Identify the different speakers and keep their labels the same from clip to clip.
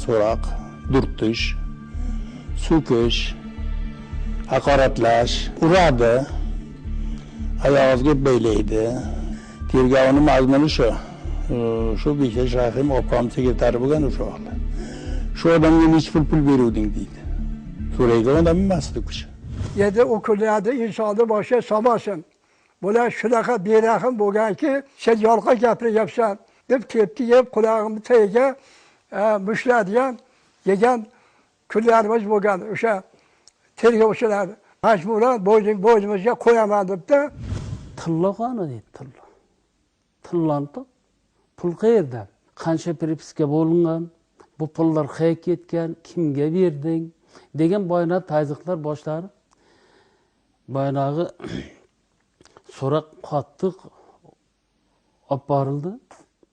Speaker 1: So'roq, durtish, so'kish, haqoratlash, uradi, oyog'imizga baylaydi. Tergovning mazmuni shu. Shu Bektash Rahim obkom sekretari bo'lgan o'sha vaqtda. Shu odamga necha pul beruvding deydi. So'raydigan odam emas edi u kishi.
Speaker 2: Endi u kunlarda insonni boshiga solmasin. Bular shunaqa berahm bo'lganki, sen yolg'on gapiryapsan deb tepki yeb qulog'imni tagiga mushladigan yegan kunlarimiz bo'lgan. O'sha tergovchilar majburan bo'ynimizga qo'yaman debdi.
Speaker 3: Tilla qani deydi, tilla. Tillani top. Pul qayerdan? Qancha prepiska bo'lingan? Bu pullar qayerga ketgan? Kimga berding? Degan boyna tayziqlar boshlanib, boynag'i so'roq qattiq olib borildi.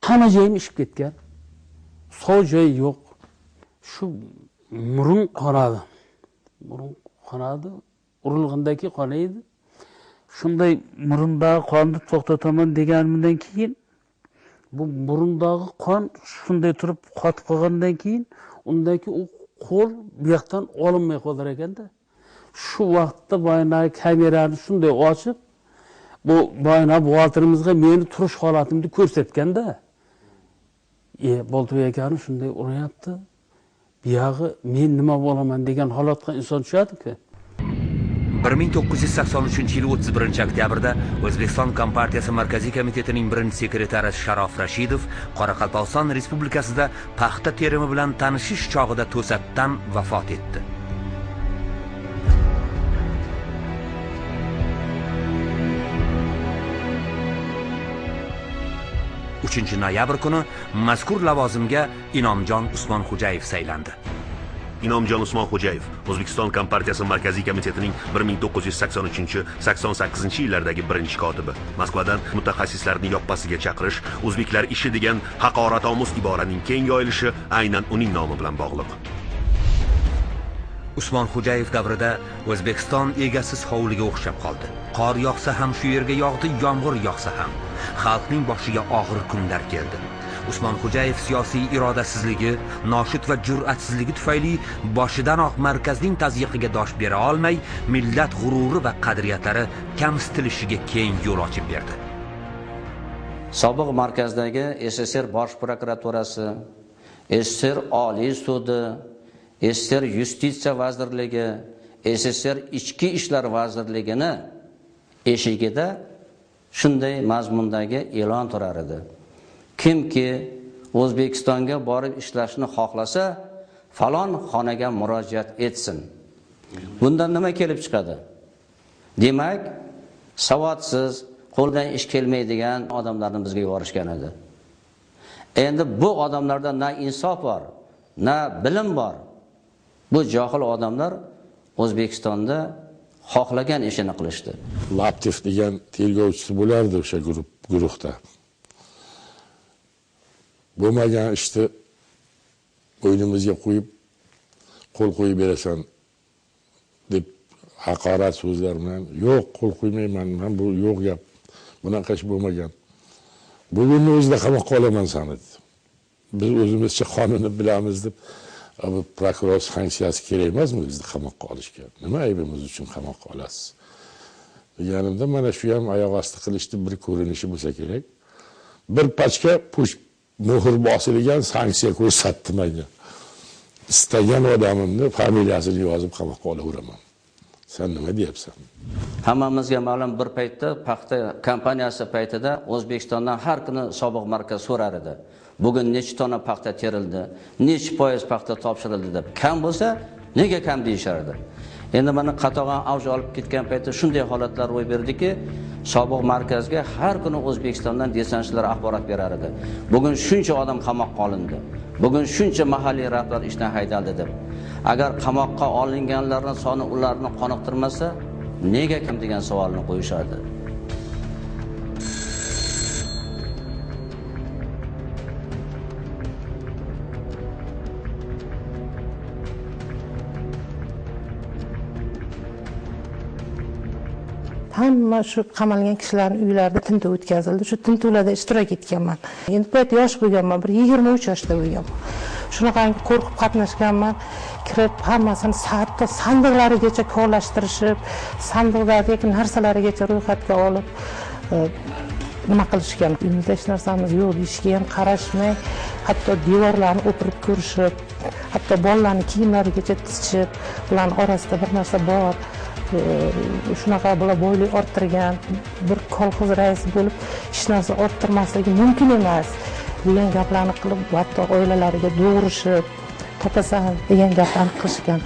Speaker 3: Hamma joyim ishib ketgan. Sog' joyi yo'q. Shu murun qonadi. Murun qonadi, urilgandagi qonaydi. Shunday murundagi qonni to'xtataman deganimdan keyin bu murundagi qon shunday turib qotib qolgandan keyin undagi u qo'l bu yoqdan olinmay qolar ekanda. Shu vaqtda boyagi kamerani shunday ochib, bu boyna buxgalterimizga meni turish holatimni ko'rsatganda, Boltibek akani shunday uryapti. Buyog'i men nima bo'laman degan holatga inson tushadi-ku.
Speaker 4: 1983-yil 31-oktyabrda O'zbekiston Kompartiyasi Markaziy Komitetining birinchi sekretari Sharof Rashidov Qoraqalpog'iston Respublikasida paxta terimi bilan tanishish chog'ida to'satdan vafot etdi. 3 noyabr kuni mazkur lavozimga Inomjon Usmonxo'jayev saylandi.
Speaker 5: Inomjon Usmonxo'jayev O'zbekiston Kompartiyasi Markaziy Komitetining 1983-88 yillardagi birinchi kotibi. Moskvadan mutaxassislarni yoppasiga chaqirish, o'zbeklar ishi degan haqoratomuz iboraning keng yoyilishi aynan uning nomi bilan bog'liq.
Speaker 4: Usmonxo'jayev davrida O'zbekiston egasiz hovliga o'xshab qoldi. Qor yog'sa ham shu yerga yog'di, yomg'ir yog'sa ham. Xalqning boshiga og'ir kunlar keldi. Usmonxo'jayev siyosiy irodasizligi, noshud va jur'atsizligi tufayli boshidanoq markazning tazyiqiga dosh bera olmay, millat g'ururi va qadriyatlari kamsitilishiga keng yo'l ochib berdi.
Speaker 6: Sobiq markazdagi SSR bosh prokuraturasi, SSR Oliy sudi, SSR Yustitsiya vazirligi, SSR Ichki ishlar vazirligini eshigida shunday mazmundagi e'lon turar edi. Kimki O'zbekistonga borib ishlashni xohlasa, falon xonaga murojaat etsin. Bundan nima kelib chiqadi? Demak, savodsiz, qo'ldan ish kelmaydigan odamlarni bizga yuborishgan edi. Endi bu odamlarda na insof bor, na bilim bor. Bu johil odamlar O'zbekistonda xohlagan ishini qilishdi.
Speaker 7: Laptev degan tergovchisi bo'lardi o'sha guruhda. Bo'lmagan ishni bo'ynimizga qo'yib, qo'l qo'yib berasan deb haqorat so'zlar bilan, yo'q, qo'l qo'ymayman, men bu yo'q gap. Bunaqa ish bo'lmagan. Bugunni o'zida qamoqqa olaman seni dedi. Biz o'zimizcha qonunni bilamiz deb, bu prokuror sanksiyasi kerak emasmi bizni qamoqqa olishga? Nima aybimiz uchun qamoqqa olasiz? Deganimda mana shu ham oyoq osti qilishni bir ko'rinishi bo'lsa kerak. Bir pachka push muhr bosilgan sanksiya ko'rsatdi menga. Istagan odamimni familiyasini yozib qamoqqa olaveraman. Sen nima deyapsan?
Speaker 6: Hammamizga ma'lum, bir paytda paxta kompaniyasi paytida O'zbekistondan har kuni sobiq markaz so'rar edi. Bugun necha tonna paxta terildi, necha foiz paxta topshirildi deb. Kam bo'lsa, nega kam deyishardi. Endi mana qatag'on avj olib ketgan paytda shunday holatlar ro'y berdiki, sobiq markazga har kuni O'zbekistondan desantchilar axborot berar edi. Bugun shuncha odam qamoqqa olindi. Bugun shuncha mahalliy rahbar ishdan haydaldi deb. Agar qamoqqa olinganlarning soni ularni qoniqtirmasa, nega kam degan savolni qo'yishardi.
Speaker 8: Hamma shu qamalgan kishilarning uylarida tintuv o'tkazildi. Shu tintuvlarda ishtirok etganman. Endi bu payt yosh bo'lganman, bir 23 yoshda bo'lganman. Shunaqangi qo'rqib qatnashganman. Kirib hammasini hatto sandiqlarigacha kovlashtirishib, sandiqdagi narsalarigacha ro'yxatga olib nima qilishgan. Uyimizda hech narsamiz yo'q deyishga ham qarashmay, hatto devorlarni o'pirib ko'rishib, hatto bolalarning kiyimlarigacha tichib, ularning orasida bir narsa bor, shunaqa bular boylik orttirgan, bir kolxoz raisi bo'lib hech narsa orttirmasligi mumkin emas degan gaplarni qilib, hatto oilalariga do'g'rishib, topasan degan gaplarni qilishgan.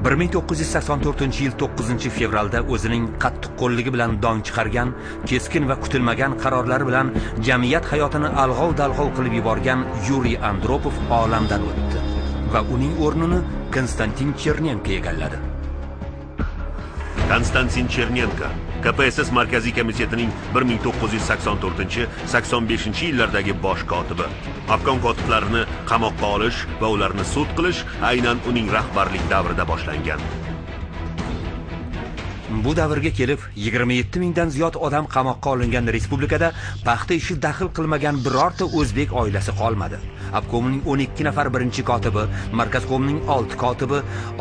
Speaker 4: 1984-yil 9-fevralda o'zining qattiqqo'lligi bilan dong chiqargan, keskin va kutilmagan qarorlari bilan jamiyat hayotini alg'ov-dalg'ov qilib yuborgan Yuriy Andropov olamdan o'tdi va uning o'rnini Konstantin Chernenko egalladi.
Speaker 5: Konstantin Chernenko KPSS Markaziy komitetining 1984-85 yillardagi bosh kotibi. Obkom kotiblarini qamoqqa olish va ularni sud qilish aynan uning rahbarlik davrida boshlangan.
Speaker 4: Bu davrga kelib 27 mingdan ziyod odam qamoqqa olingan respublikada paxta ishi daxl qilmagan birorta o'zbek oilasi qolmadi. Obkomning 12 nafar birinchi kotibi, Markazkomning 6 kotibi,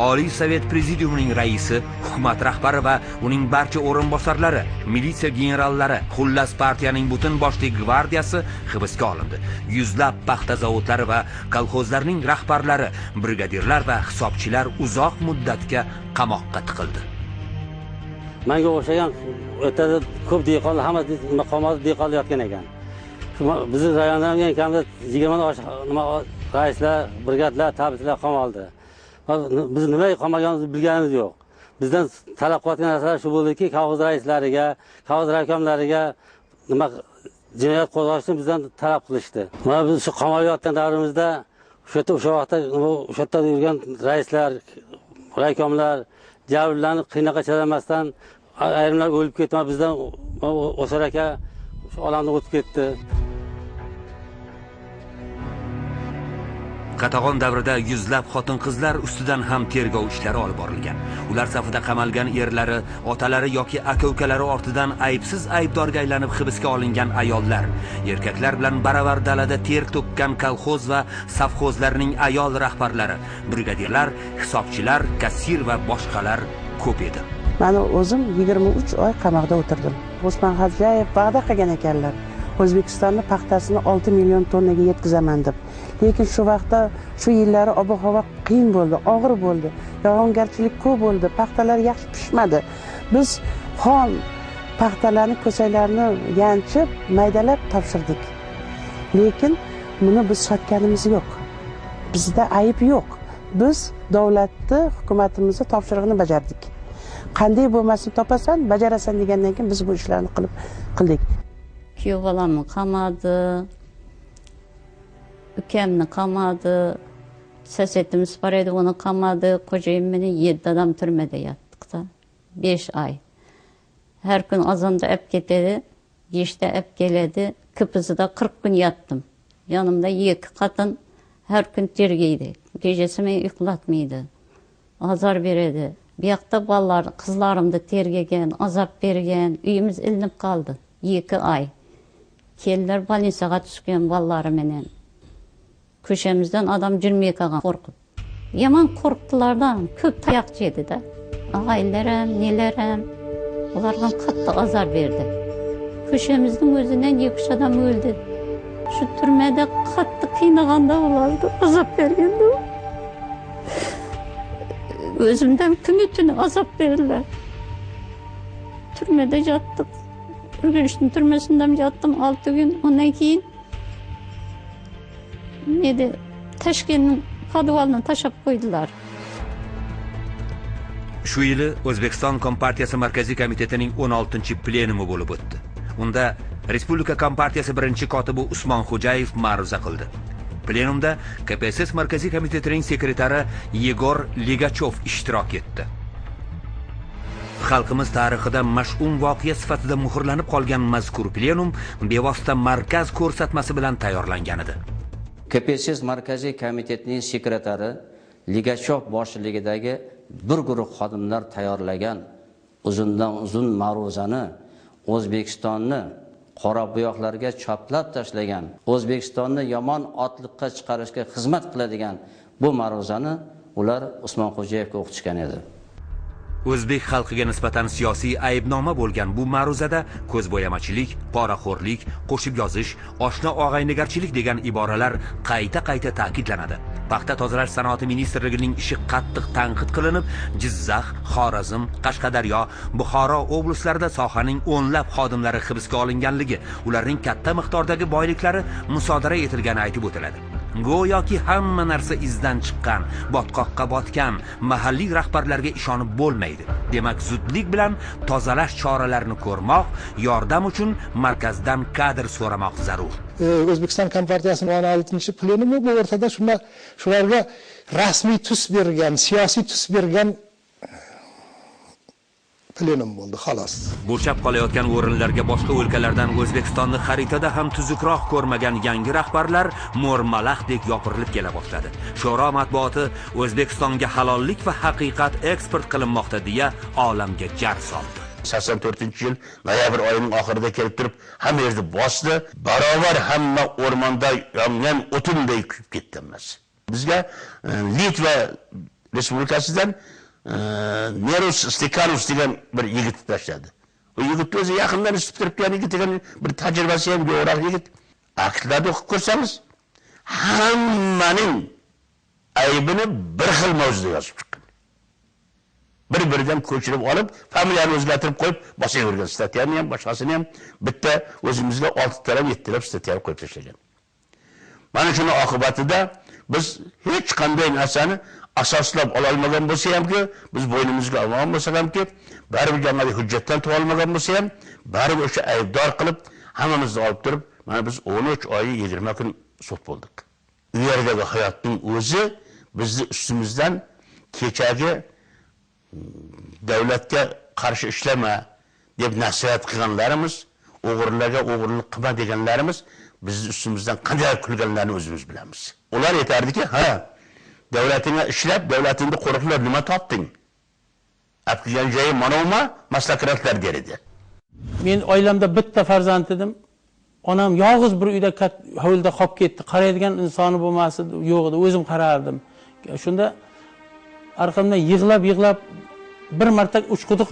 Speaker 4: Oliy Sovet Prezidiumining raisi, hukumat rahbari va uning barcha o'rinbosarlari, militsiya generallari, xullas partiyaning butun boshli gvardiyasi hibsga olindi. Yuzlab paxta zavodlari va kolxozlarning rahbarlari, brigadirlar va hisobchilar uzoq muddatga qamoqqa tiqildi.
Speaker 9: Menga o'xshagan o'rtada ko'p dehqonlar, hamma maqomot dehqonlar yotgan ekan. Bizni rayondan kamida 20 dan oshiq nima raislar, brigadlar, tabiblar qamaldi. Biz nimaga qamalganimizni bilganimiz yo'q. Bizdan talab qilayotgan narsalar shu bo'ldiki, kolxoz raislariga, kolxoz rakomlariga nima jinoyat qo'zg'ashni bizdan talab qilishdi. Mana biz shu qamalayotgan davrimizda o'sha yerda o'sha vaqtda o'sha yerda yurgan raislar, raykomlar jabrlanib qiynoqqa chidamasdan ayrimlar o'lib ketdi. Bizdan O'sar aka shu olamdan o'tib ketdi.
Speaker 4: Qatag'on davrida yuzlab xotin-qizlar ustidan ham tergov ishlari olib borilgan. Ular safida qamalgan erlari, otalari yoki aka-ukalari ortidan aybsiz aybdorga aylanib hibsga olingan ayollar, erkaklar bilan baravar dalada ter to'kkan kolxoz va sovxozlarning ayol rahbarlari, brigadirlar, hisobchilar, kassir va boshqalar ko'p edi.
Speaker 10: Meni o'zim 23 oy qamoqda o'tirdim. Usmonxo'jayev va'da qilgan ekanlar, O'zbekistonni paxtasini 6 million tonnaga yetkazaman deb. Lekin shu vaqtda, shu yillari ob-havo qiyin bo'ldi, og'ir bo'ldi, yog'ingarchilik ko'p bo'ldi, paxtalar yaxshi pishmadi. Biz xom paxtalarni, ko'saklarni yanchib, maydalab topshirdik. Lekin buni biz sotganimiz yo'q. Bizda ayb yo'q. Biz davlatni, hukumatimizni topshirig'ini bajardik. Qanday bo'lmasin topasan, bajarasan degandan keyin biz bu ishlarni qildik.
Speaker 11: Kuyov bolamni qamadi, ukamni qamadi, sosedimiz bor edi, uni qamadi. Xo'jayim meni 7 odam turmada yotdik-da, 5 oy. Har kun azonda olib ketadi, kechda olib keladi. KPZda 40 kun yotdim. Yonimda 2 xotin har kun tergaydi. Kechasi meni uxlatmaydi. Azor beradi. Bu yoqda bolalar, qizlarimni tergagan, azob bergan, uyimiz ilinib qoldi. 2 oy. Kelinlar больницаga tushgan bolalari bilan. Ko'chamizdan odam jurmay qolgan qo'rqib. Yomon qo'rqdilardan ko'p tayoq yedi-da. Og'aylarim, nelarim ularga qattiq azor berdi. Ko'chamizning o'zidan 2-3 odam o'ldi. Shu turmada qattiq qiynaganda ularga azob berganda. O'zimdan kuni tuni azob berdilar. Turmada yotdik. Urganchning turmasida yotdim 6 kun. Undan keyin nedi Toshkentning podvalini tashlab qo'ydilar.
Speaker 4: Shu yili O'zbekiston Kompartiyasi Markaziy komitetining 16-plenumi bo'lib o'tdi. Unda Respublika Kompartiyasi birinchi kotibi Usmonxo'jayev ma'ruza qildi. Plenumda KPSS Markaziy komitetining sekretari Yegor Ligachov ishtirok etdi. Xalqimiz tarixida mash'um voqea sifatida muhrlanib qolgan mazkur plenum bevosita markaz ko'rsatmasi bilan tayyorlangan edi.
Speaker 6: KPSS Markaziy komitetining sekretari Ligachov boshchiligidagi bir guruh xodimlar tayyorlagan uzundan uzun ma'ruzani O'zbekistonni qora bo'yoqlarga choplab tashlagan, O'zbekistonni yomon otliqqa chiqarishga xizmat qiladigan bu ma'ruzani ular Usmonxo'jayevga o'qitishgan edi.
Speaker 4: O'zbek xalqiga nisbatan siyosiy aybnoma bo'lgan bu ma'ruzada ko'zbo'yamachilik, poraxo'rlik, qo'shib yozish, oshna og'aynigarchilik degan iboralar qayta-qayta ta'kidlanadi. Paxta tozalash sanoati ministrligining ishi qattiq tanqid qilinib, Jizzax, Xorazm, Qashqadaryo, Buxoro oblastlarida sohaning o'nlab xodimlari hibsga olinganligi, ularning katta miqdordagi boyliklari musodara etilgani aytib o'tiladi. Go'yoki hamma narsa izdan chiqqan, botqoqqa botgan, mahalliy rahbarlarga ishonib bo'lmaydi. Demak, zudlik bilan tozalash choralarini ko'rmoq, yordam uchun markazdan kadr so'ramoq zarur.
Speaker 12: O'zbekiston Kompartiyasining 16-plenumi bu o'rtada shularga rasmiy tus bergan, siyosiy tus bergan plenum bo'ldi, xolos.
Speaker 4: Bo'shab qolayotgan o'rinlarga boshqa o'lkalardan O'zbekistonni xaritada ham tuzukroq ko'rmagan yangi rahbarlar mo'rmalaxdek yopirilib kela boshladi. Sho'ro matbuoti O'zbekistonga halollik va haqiqat eksport qilinmoqda deya olamga jar soldi.
Speaker 13: 84-yil noyabr oyining oxirida kelib turib, hamma yerni bosdi, barobar hamma o'rmonda yongan o'tinday kuyib ketdi hammasi. Bizga Litva Respublikasidan Nerus Stekanus degan bir yigit tashladi. U yigit o'zi yaqindan isib turibgan yigit degan bir tajribasi ham yo'qroq yigit. Aktlarni o'qib ko'rsangiz, hammaning aybini bir xil mavzuda yozib chiqqan. Bir-biridan ko'chirib olib, familiyani o'zgartirib qo'yib, bosavergan statyani ham, boshqasini ham bitta o'zimizga 6 talab, 7 talab statyani qo'yib tashlagan. Mana shuni oqibatida biz hech qanday narsani asoslab ololmagan bo'lsa hamki, biz bo'ynimizga olmagan bo'lsak hamki, baribir jamg'arma hujjatdan tuva olmagan bo'lsa ham, baribir o'sha aybdor qilib hammamizni olib turib, mana biz 13 oy 20 kun sud bo'ldik. U yerdagi hayotning o'zi bizni ustimizdan kechagi davlatga qarshi ishlama deb nasihat qilganlarimiz, o'g'rilarga o'g'irlik qilma deganlarimiz bizni ustimizdan qanday kulganlarini o'zimiz bilamiz. Ular aytardiki, ha, davlatingga ishlab, davlatingni qo'riqlab nima topding? Olib kelgan joyi manoma maslakratlar der edi.
Speaker 14: Men oilamda bitta farzand edim. Onam yolg'iz bir uyda hovlida qolib ketdi. Qaraydigan insoni bo'lmasi yo'q edi, o'zim qarardim. Shunda arqamdan yig'lab-yig'lab bir marta Uchquduq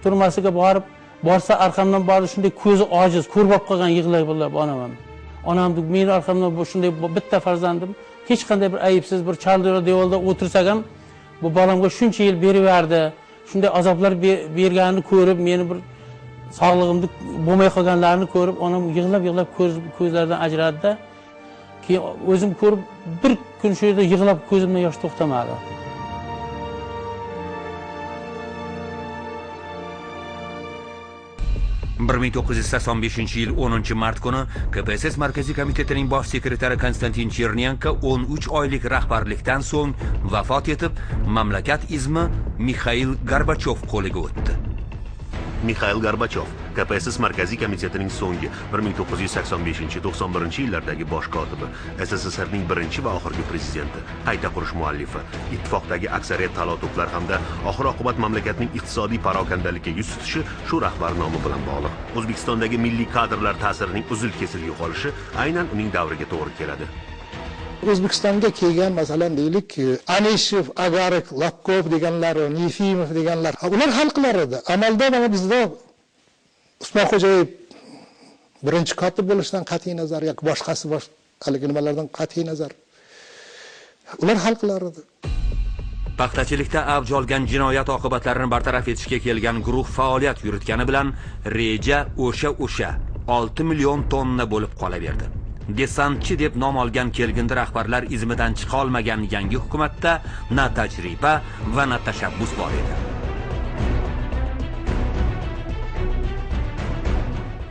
Speaker 14: turmasiga borib, borsa arqamdan bordi, shunday ko'zi ojiz, ko'r bo'lib qolgan yig'lab-yig'lab onam ham. Onam meni arqamdan shunday bitta farzandim, hech qanday bir aybsiz bir chaldiro devorda o'tirsak ham bu bolamga shuncha yil beraverdi, shunday azoblar berganini ko'rib, meni bir sog'lig'imni bo'lmay qolganlarini ko'rib, onam yig'lab-yig'lab ko'zlaridan ajradi-da. Keyin o'zim ko'rib bir kun shu yerda yig'lab ko'zimdan yosh to'xtamadi.
Speaker 4: 1985-yil 10 mart kuni KPSS Markaziy komitetining bosh sekretari Konstantin Chernenko 13 oylik rahbarlikdan so'ng vafot etib, mamlakat izmi Mixail Gorbachov qo'liga o'tdi.
Speaker 5: Mixail Gorbachov KPSS Markaziy komitetining so'nggi 1985-91 yillardagi bosh kotibi, SSSRning birinchi va oxirgi prezidenti, qayta qurish muallifi, ittifoqdagi aksariyat talotublar hamda oxir-oqibat mamlakatning iqtisodiy parokandalikka yuz tutishi shu rahbar nomi bilan bog'liq. O'zbekistondagi milliy kadrlar ta'sirining uzil-kesil yo'qolishi aynan uning davriga to'g'ri keladi.
Speaker 12: O'zbekistonga kelgan, masalan, deylik, Anishev, Agarov, Lapkov deganlar, Nefimov deganlar, ular hal qilar edi. Amalda mana bizda Usmonxo'jayev birinchi kotib bo'lishidan qat'iy nazar yoki boshqasi haligi nimalardan qat'iy nazar, ular hal qilar edi.
Speaker 4: Paxtachilikda avj olgan jinoyat oqibatlarini bartaraf etishga kelgan guruh faoliyat yuritgani bilan reja o'sha 6 million tonna bo'lib qolaverdi. Desantchi deb nom olgan kelgindi rahbarlar izmidan chiqa olmagan yangi hukumatda na tajriba va na tashabbus bor edi.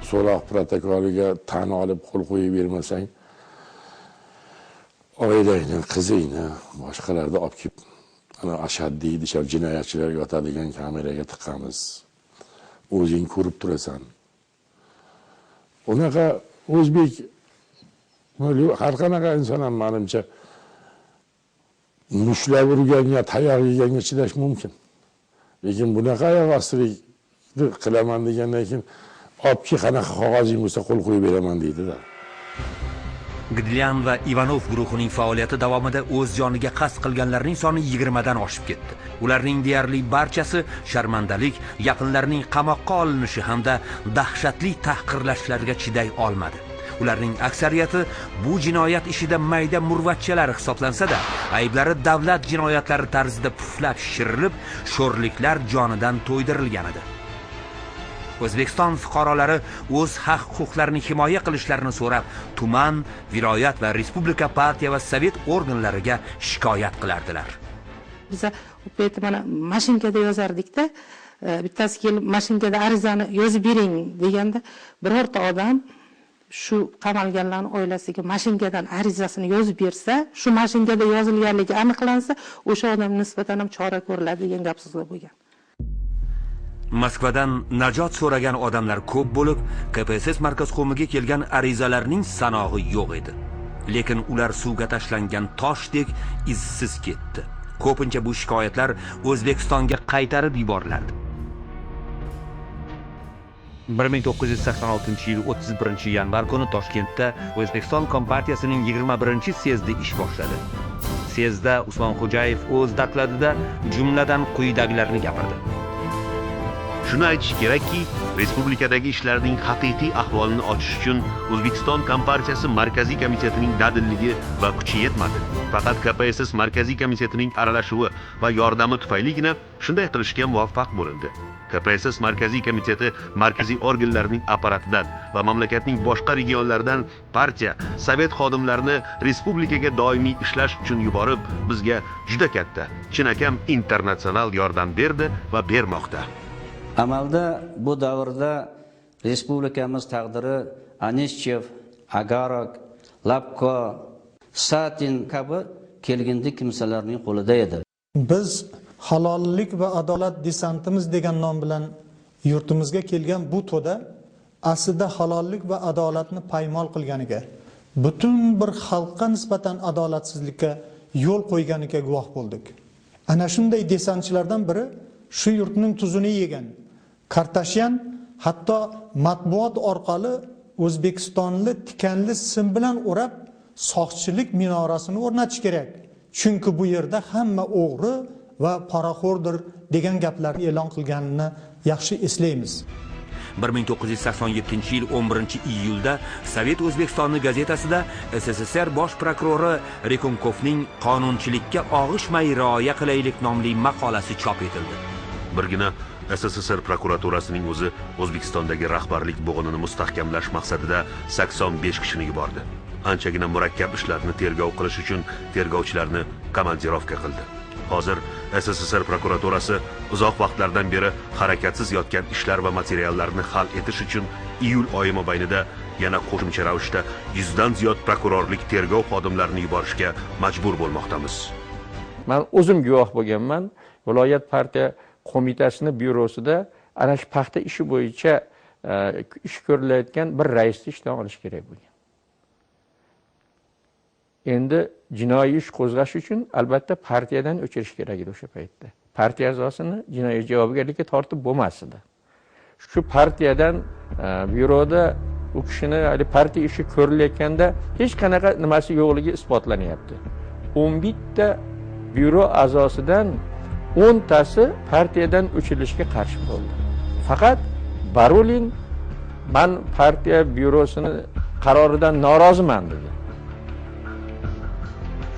Speaker 7: So'roq protokoliga tan olib qo'l qo'yib bermasang, oilangni, qizingni, boshqalarni olib kelib ana ashaddiy deb jinoyatchilar yotadigan kameraga tiqamiz. O'zing ko'rib turasan. Unaqa o'zbek har qanaqa inson ham menimcha mushlab urganga, tayoq yeganga chidash mumkin. Lekin bunaqa oyoq ostilikni qilaman degandan keyin Olib qanaqa qog'ozing bo'lsa qo'l qo'yib beraman deydi-da.
Speaker 4: Gdlyan va Ivanov guruhining faoliyati davomida o'z joniga qasd qilganlarning soni 20 dan oshib ketdi. Ularning deyarli barchasi sharmandalik, yaqinlarining qamoqqa olinishi hamda dahshatli tahqirlashlarga chiday olmadi. Ularning aksariyati bu jinoyat ishida mayda murvatchalar hisoblansa-da, ayblari davlat jinoyatlari tarzida puflab shishirilib, sho'rliklar jonidan to'ydirilgan edi. O'zbekiston fuqarolari o'z haq-huquqlarini himoya qilishlarini so'rab, tuman, viloyat va respublika partiya va sovet organlariga shikoyat qilardilar.
Speaker 8: Biz u payt mana mashinkada yozardik-da, bittasi kelib mashinkada arizani yozib bering deganda birorta odam shu qamalganlarning oilasiga mashinkadan arizasini yozib bersa, shu mashinkada yozilganligi aniqlansa, o'sha odamga nisbatan ham chora ko'riladi degan gap so'zlar bo'lgan.
Speaker 4: Moskvadan najot so'ragan odamlar ko'p bo'lib, KPSS markazkomiga kelgan arizalarning sanog'i yo'q edi. Lekin ular suvga tashlangan toshdek izsiz ketdi. Ko'pincha bu shikoyatlar O'zbekistonga qaytarib yuborilardi. 1986-yil 31-yanvar kuni Toshkentda O'zbekiston Kompartiyasining 21-syezdi ish boshladi. Syezdda Usmonxo'jayev o'z dokladida jumladan quyidagilarni gapirdi.
Speaker 5: Shuni aytish kerakki, respublikadagi ishlarning haqiqiy ahvolini ochish uchun O'zbekiston Kompartiyasi Markaziy komitetining dadilligi va kuchi yetmadi. Faqat KPSS Markaziy komitetining aralashuvi va yordami tufayligina shunday qilishga muvaffaq bo'lindi. KPSS Markaziy komiteti markaziy organlarning apparatidan va mamlakatning boshqa regionlaridan partiya, sovet xodimlarini respublikaga doimiy ishlash uchun yuborib, bizga juda katta, chinakam internatsional yordam berdi va bermoqda.
Speaker 6: Amalda bu davrda respublikamiz taqdiri Anishchev, Agarok, Lapko, Satin kabi kelgindi kimsalarning qo'lida edi.
Speaker 15: Biz halollik va adolat desantimiz degan nom bilan yurtimizga kelgan bu to'da aslida halollik va adolatni paymol qilganiga, butun bir xalqqa nisbatan adolatsizlikka yo'l qo'yganiga guvoh bo'ldik. Ana shunday desantchilardan biri shu yurtning tuzini yegan Kartashyan hatto matbuot orqali O'zbekistonni tikanli sim bilan o'rab soqchilik minorasini o'rnatish kerak. Chunki bu yerda hamma o'g'ri va poraxo'rdir degan gaplarni e'lon qilganini yaxshi eslaymiz.
Speaker 4: 1987-yil 11-iyulda Sovet O'zbekistoni gazetasida SSSR bosh prokurori Rekunkovning qonunchilikka og'ishmay rioya qilaylik nomli maqolasi chop etildi.
Speaker 5: Birgina SSSR prokuraturasining o'zi O'zbekistondagi rahbarlik bo'g'inini mustahkamlash maqsadida 85 kishini yubordi. Anchagina murakkab ishlarni tergov qilish uchun tergovchilarni komandirovka qildi. Hozir SSSR prokuraturasi uzoq vaqtlardan beri harakatsiz yotgan ishlar va materiallarni hal etish uchun iyul oyi mobaynida yana qo'shimcha ravishda 100 dan ziyod prokurorlik tergov xodimlarini yuborishga majbur bo'lmoqdamiz.
Speaker 16: Men o'zim guvoh bo'lganman. Viloyat partiya qo'mitasining byurosida ana shu paxta ishi bo'yicha ish ko'rilayotgan bir raisni ishdan olish kerak bo'lgan. Endi jinoiy ish qo'zg'ash uchun albatta partiyadan o'chirish kerak edi o'sha paytda. Partiya a'zosini jinoiy javobgarlikka tortib bo'lmas edi. Shu partiyadan byuroda u kishini hali partiya ishi ko'rilayotganda hech qanaqa nimasi yo'qligi isbotlanyapti. 11 ta byuro a'zosidan 10 tasi partiyadan o'chirilishga qarshi bo'ldi. Faqat Barulin men partiya byurosini qaroridan noroziman dedi.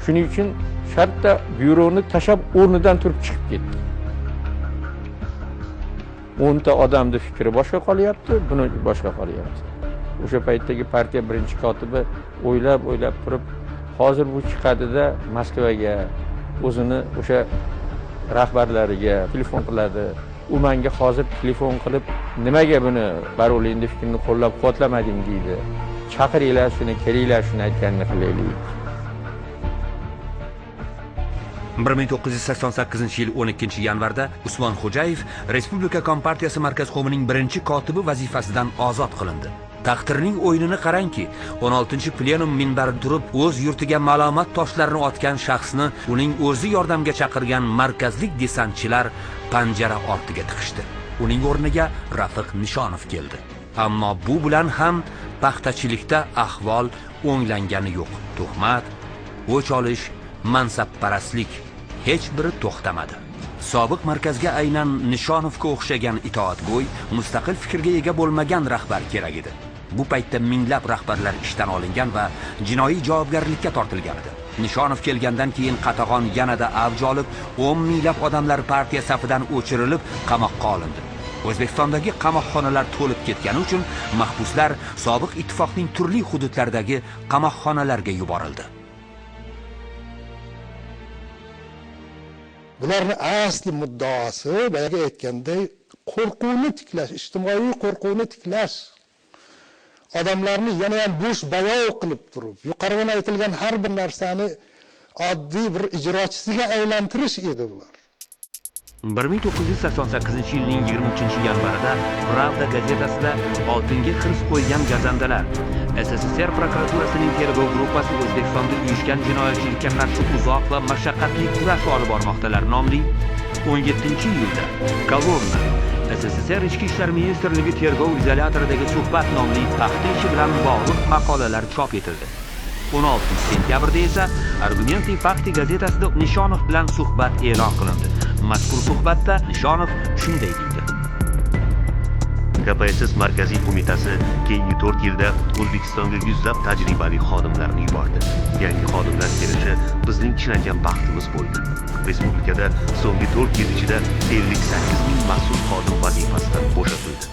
Speaker 16: Shuning uchun shartta byuroni tashab o'rnidan turib chiqib ketdi. 10 ta odamning fikri boshqa qolyapti, buni boshqa qolyapti. O'sha paytdagi partiya birinchi kotibi o'ylab turib, hozir bu chiqadida Moskvaga o'zini o'sha rahbarlariga telefon qiladi. U menga hozir telefon qilib, nimaga buni Barulinning fikrini qo'llab-quvvatlamading deydi. Chaqiringlar shuni, kelinglar shuni aytganini qilaylik.
Speaker 4: 1988-yil 12-yanvarda Usmonxo'jayev Respublika Kompartiyasi Markazkomining birinchi kotibi vazifasidan ozod qilindi. Taqdirning o'yinini qarangki, 16-plenum minbarida turib o'z yurtiga ma'lumot toshlarini otgan shaxsni uning o'zi yordamga chaqirgan markazlik desantchilar panjara ortiga tiqishdi. Uning o'rniga Rafiq Nishonov keldi. Ammo bu bilan ham paxtachilikda ahvol o'nglangani yo'q. Tuhmat, o'ch olish, mansabparastlik hech biri to'xtamadi. Sobiq markazga aynan Nishonovga o'xshagan itoatgo'y, mustaqil fikrga ega bo'lmagan rahbar kerak edi. Bu paytda minglab rahbarlar ishdan olingan va jinoiy javobgarlikka tortilgan edi. Nishonov kelgandan keyin qatag'on yanada avj olib, 10 minglab odamlar partiya safidan o'chirilib, qamoqqa olindi. O'zbekistondagi qamoqxonalar to'lib ketgani uchun mahbuslar sobiq ittifoqning turli hududlaridagi qamoqxonalarga yuborildi.
Speaker 12: Bularning asli muddaosi boyagi aytganday qo'rquvni tiklash, ijtimoiy qo'rquvni tiklash. Odamlarni yana ham bo'sh bayov qilib turib, yuqoridan aytilgan har bir narsani oddiy bir ijrochisiga aylantirish edi bular.
Speaker 4: 1988-yilning 23-yanvarida Pravda gazetasida oltinga hirs qo'ygan gazandalar SSSR prokuraturasining tergov gruppasi O'zbekistonda uyushgan jinoyatchilikka qarshi uzoq va mashaqqatli kurash olib bormoqdalar nomli 17-iyulda Kolonna SSSR Ichki ishlar ministrligi tergov izolyatoridagi suhbat nomli paxta ishi bilan bog'liq maqolalar chop etildi. 16 sentyabrda esa Argumenti Fakti gazetasida Nishonov bilan suhbat e'lon qilindi. Mazkur suhbatda Nishonov shunday deydi:
Speaker 5: KPSS Markaziy Qo'mitasi keyingi 4 yilda O'zbekistonga yuzlab tajribali xodimlarni yubordi. Yangi xodimlar kelishi bizning chilangan baxtimiz bo'ldi. Respublikada so'nggi 4 yil ichida 58 ming mas'ul xodim vazifasidan bo'shatildi.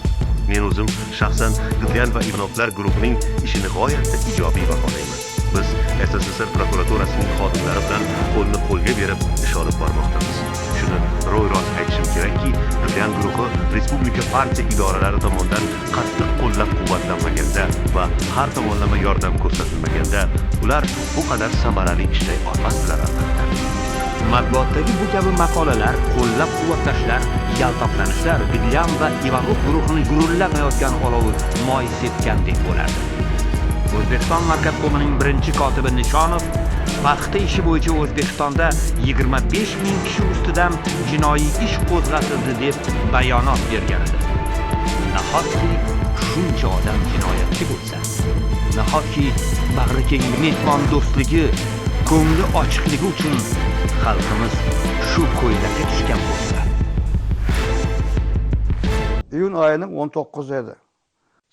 Speaker 5: Men o'zim shaxsan Gdlyan va Ivanovlar guruhining ishini g'oyatda ijobiy baholayman. Biz SSSR prokuraturasining xodimlari bilan qo'lni qo'lga berib ish olib bormoqdamiz. Shuni ro'y-rost aytishim kerakki, Gdlyan guruhi respublika partiya idoralari tomonidan qattiq qo'llab-quvvatlanmaganda va har tomonlama yordam ko'rsatilmaganda ular bu qadar samarali ishlay olmasdilar albatta.
Speaker 4: Matbuotdagi bu kabi maqolalar, qo'llab-quvvatlashlar, yaltoqlanishlar Gdlyan va Ivanov guruhini gurullamayotgan olovi moy sepgandek bo'lardi. O'zbekiston Markazkomining birinchi kotibi Nishonov paxta ishi bo'yicha O'zbekistonda 25 ming kishi ustidan jinoiy ish qo'zg'atildi deb bayonot bergan edi. Nahotki shuncha odam jinoyatchi bo'lsa? Nahotki bag'rikeng mehmondo'stligi, ko'ngli ochiqligi uchun xalqimiz shu ko'ylakka tushgan bo'lsa?
Speaker 17: İyun ayının 19 edi.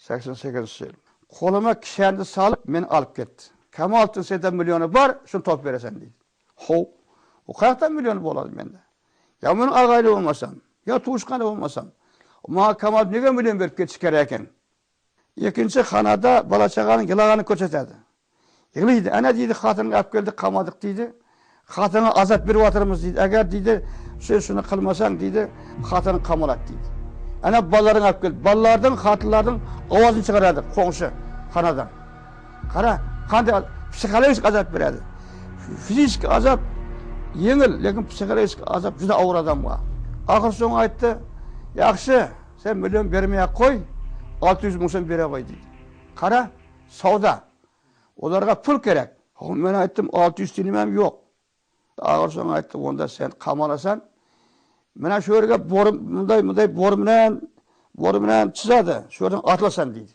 Speaker 17: 88-yil. Qo'lima kishanni solib meni olib ketdi. Kamoliddin senda milyoni bor, shuni topib berasan deydi. Xo'p, u qayerdan millioni bo'ladi menda? Ya men og'ayli bo'lmasam, ya tug'ishqani bo'lmasam, menga Kamol nega million berib ketish kerak ekan? Ikkinchi xonada bola chaqaning yig'laganini ko'rsatadi. Yig'laydi. Ana deydi, xotinni olib keldi, qamadik deydi. Xotinga azob berib o'tiramiz deydi. Agar deydi, sen shuni qilmasang deydi, xotin qamaladi deydi. Ana bolalarini olib keldi. Bolalardan, xotinlarning ovozini chiqaradi qo'ng'shi xonadan. Qara, qanday psixologik azob beradi. Fizik azob yengil, lekin psixologik azob juda og'ir odamga. Oxir so'ng aytdi, yaxshi, sen million bermay qo'y, 600 ming so'm bera qo'y dedi. Qara, savdo. Ularga pul kerak. Men aytdim, 600 tiyinim ham yo'q. Oxir so'ng aytdi, onda sen qamalasan. Mana shu yerga bunday bor bilan chizadi. Shu yerdan otlasan deydi.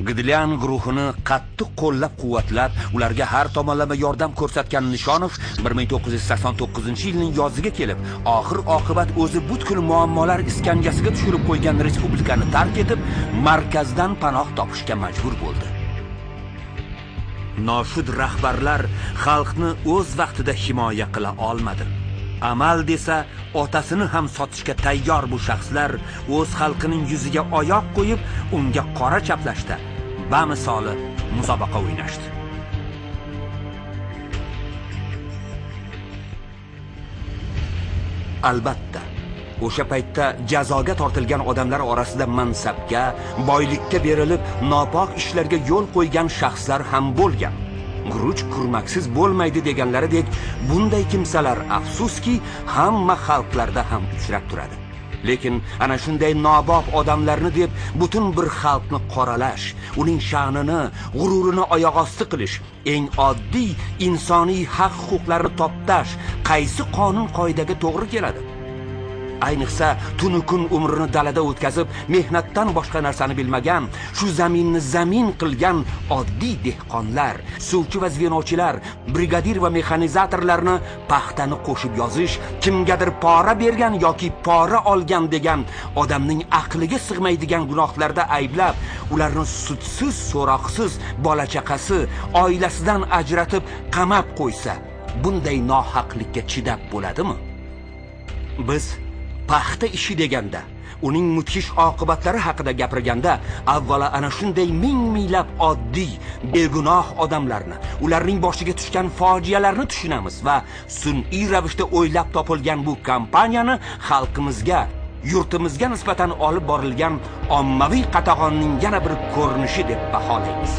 Speaker 4: Gdlyan guruhini qattiq qo'llab-quvvatlab, ularga har tomonlama yordam ko'rsatgan Nishonov 1989-yilning yoziga kelib, oxir oqibat o'zi butkul muammolar iskanjasiga tushirib qo'ygan respublikani tark etib, markazdan panoh topishga majbur bo'ldi. Noshud rahbarlar xalqni o'z vaqtida himoya qila olmadi. Amal desa otasini ham sotishga tayyor bu shaxslar o'z xalqining yuziga oyoq qo'yib, unga qora chaplashda bamisoli musobaqa o'ynashdi. Albatta, o'sha paytda jazoga tortilgan odamlar orasida mansabga, boylikka berilib, nopok ishlarga yo'l qo'ygan shaxslar ham bo'lgan. Guruch kurmaksiz bo'lmaydi deganlaridek, bunday kimsalar afsuski hamma xalqlarda ham uchrab turadi. Lekin ana shunday nobop odamlarni deb butun bir xalqni qoralash, uning sha'nini, g'ururini oyoq osti qilish, eng oddiy insoniy haq-huquqlarni toptash qaysi qonun qoidaga to'g'ri keladi? Ayniqsa tunu kun umrini dalada o'tkazib, mehnatdan boshqa narsani bilmagan, shu zaminni zamin qilgan oddiy dehqonlar, suvchi va zvenochilar, brigadir va mexanizatorlarni paxtani qo'shib yozish, kimgadir pora bergan yoki pora olgan degan odamning aqliga sig'maydigan gunohlarda ayblab, ularni sudsiz, so'roqsiz, bola chaqasi, oilasidan ajratib qamab qo'ysa, bunday nohaqlikka chidab bo'ladimi? Biz paxta ishi deganda, uning mudhish oqibatlari haqida gapirganda, avvalo ana shunday ming-minglab oddiy, begunoh odamlarni, ularning boshiga tushgan fojialarni tushunamiz va sun'iy ravishda o'ylab topilgan bu kompaniyani xalqimizga, yurtimizga nisbatan olib borilgan ommaviy qatag'onning yana bir ko'rinishi deb baholaymiz.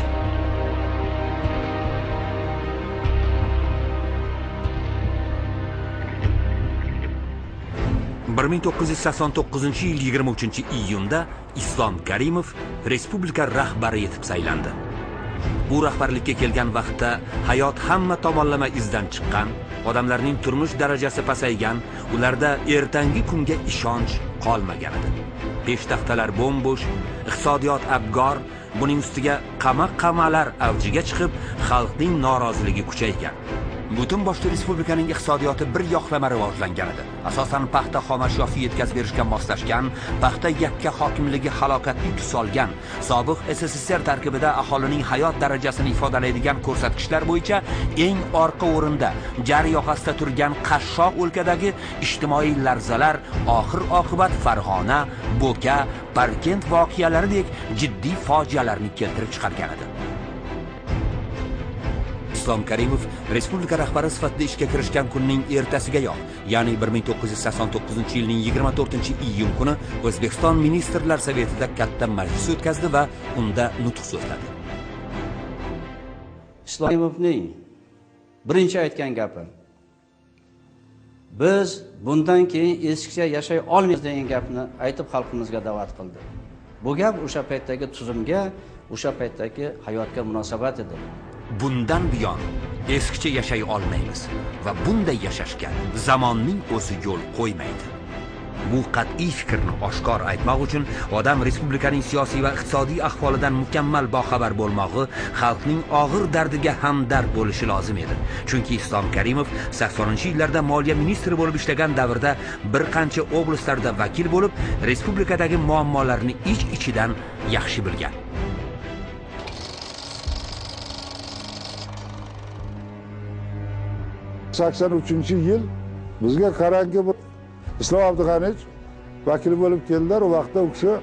Speaker 4: ...1989-yil 23-iyunda Islom Karimov respublika rahbari etib saylandi. U rahbarlikka kelgan vaqtda hayot hamma tomonlama izdan chiqqan, odamlarning turmush darajasi pasaygan, ularda ertangi kunga ishonch qolmagan edi. Peshtaxtalar bo'm-bo'sh, iqtisodiyot abgor, buning ustiga qamoq-qamalar avjiga chiqib, xalqning noroziligi kuchaygan. Butun boshli respublikaning iqtisodiyoti bir yoqlama rivojlangan edi. Asosan paxta xomashyosi yetkazib berishga moslashgan, paxta yakka hokimligi halokatli tus olgan, sobiq SSSR tarkibida aholining hayot darajasini ifodalaydigan ko'rsatkichlar bo'yicha eng orqa o'rinda, jar yoqasida turgan qashshoq o'lkadagi ijtimoiy larzalar oxir-oqibat Farg'ona, Bo'ka, Parkent voqealaridek jiddiy fojialarni keltirib chiqargan edi. Islom Karimov respublika rahbari sifatida ishga kirishgan kunning ertasigayoq, ya'ni 1989-yilning 24-iyun kuni O'zbekiston Ministrlar Sovetida katta majlis o'tkazdi va unda nutq so'zladi.
Speaker 6: Islom Karimovning birinchi aytgan gapi: biz bundan keyin eskicha yashay olmaymiz degan gapni aytib xalqimizga da'vat qildi. Bu gap o'sha paytdagi tuzumga, o'sha paytdagi hayotga munosabat edi.
Speaker 4: Bundan buyon eskicha yashay olmaymiz va bunday yashashga zamonning o'zi yo'l qo'ymaydi. Bu qat'iy fikrni oshkor aytmoq uchun odam respublikaning siyosiy va iqtisodiy ahvolidan mukammal boxabar bo'lmog'i, xalqning og'ir dardiga hamdard bo'lishi lozim edi. Chunki Islom Karimov 80-yillarda moliya ministri bo'lib ishlagan davrda bir qancha oblastlarda vakil bo'lib, respublikadagi muammolarni ich-ichidan yaxshi bilgan.
Speaker 18: 83-yil bizga qarangki Islom Abdug'aniyevich vakil bo'lib keldilar. U vaqtda u kishi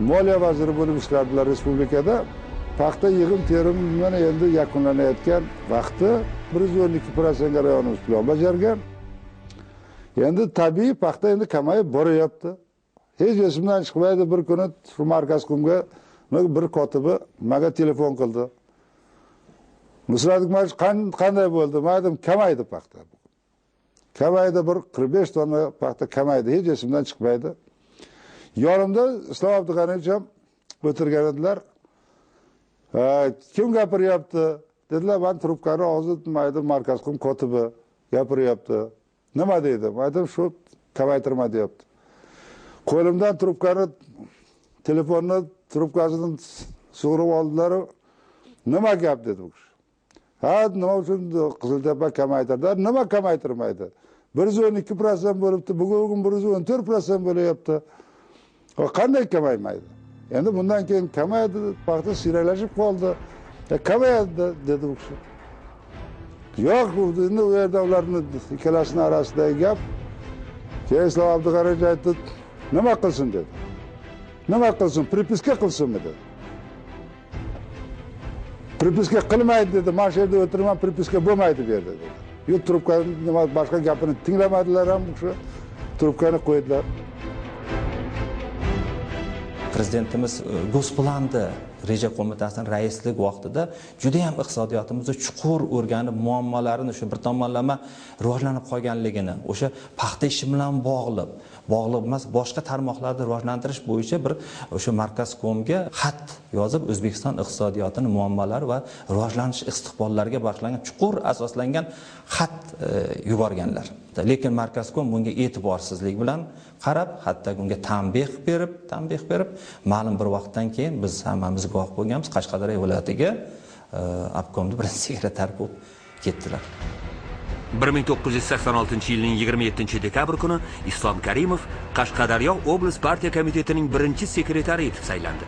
Speaker 18: moliya vaziri bo'lib ishlardilar respublikada. Paxta yig'im terim mana endi yakunlanayotgan vaqti 112% ga rayonimiz plan bajargan. Endi tabiiy paxta endi kamayib boryapti. Hech esimdan chiqmaydi, bir kuni shu markazkomga bir kotibi menga telefon qildi. Nusrat Akmarovich qanday bo'ldi? Men aytdim, kamaydi paxta. Kamaydi, bir 45 tonna paxta kamaydi, hech esimdan chiqmaydi. Yonimda Islom Abdug'aniyevich ham o'tirgan edilar. Kim gapiryapti? Dedilar, men trubkani hozir aytdim, markazkom kotibi gapiryapti. Nima deydi? Men aytdim, shu kamaytirma deyapti. Qo'limdan trubkani, telefonni trubkasini sug'urib oldilar. Nima gap dedi u kishi. Ha, nima uchun Qiziltepa kamaytirdi? Nima kamaytirmaydi? 112% bo'libdi, bugun 114% bo'lyapti. Qanday kamaymaydi? Endi bundan keyin kamaydi, paxta siyraklashib qoldi. Kamayadi dedi u kishi. Yo'q, endi u yerda ularni ikkalasining orasidagi gap. Keyin Islom Abdug'aniyevich aytdi, nima qilsin dedi. Nima qilsin? Pripiska qilsinmi dedi. Pripiska qilmaydi dedi. Men shu yerda o'tiraman, pripiska bo'lmaydi bu yerda dedi. Yo'q, trubkani nima boshqa gapini tinglamadilar ham, o'sha trubkani qo'ydilar.
Speaker 19: Prezidentimiz Gosplanni reja qo'mitasining raislik vaqtida juda ham iqtisodiyotimizni chuqur o'rganib, muammolarini shu bir tomonlama rivojlanib qolganligini, o'sha paxta ishi bilan bog'liq emas, boshqa tarmoqlarni rivojlantirish bo'yicha bir o'sha markazkomga xat yozib, O'zbekiston iqtisodiyotining muammolari va rivojlanish istiqbollariga bag'ishlangan chuqur asoslangan xat yuborganlar. Lekin Markazkom bunga e'tiborsizlik bilan qarab, hatto bunga tanbeh berib, ma'lum bir vaqtdan keyin biz hammamiz guvoh bo'lganmiz, Qashqadaryo viloyatiga obkomni birinchi sekretari bo'lib ketdilar.
Speaker 4: 1986-yilning 27 dekabr kuni Islom Karimov Qashqadaryo oblast partiya komitetining birinchi sekretari etib saylandi.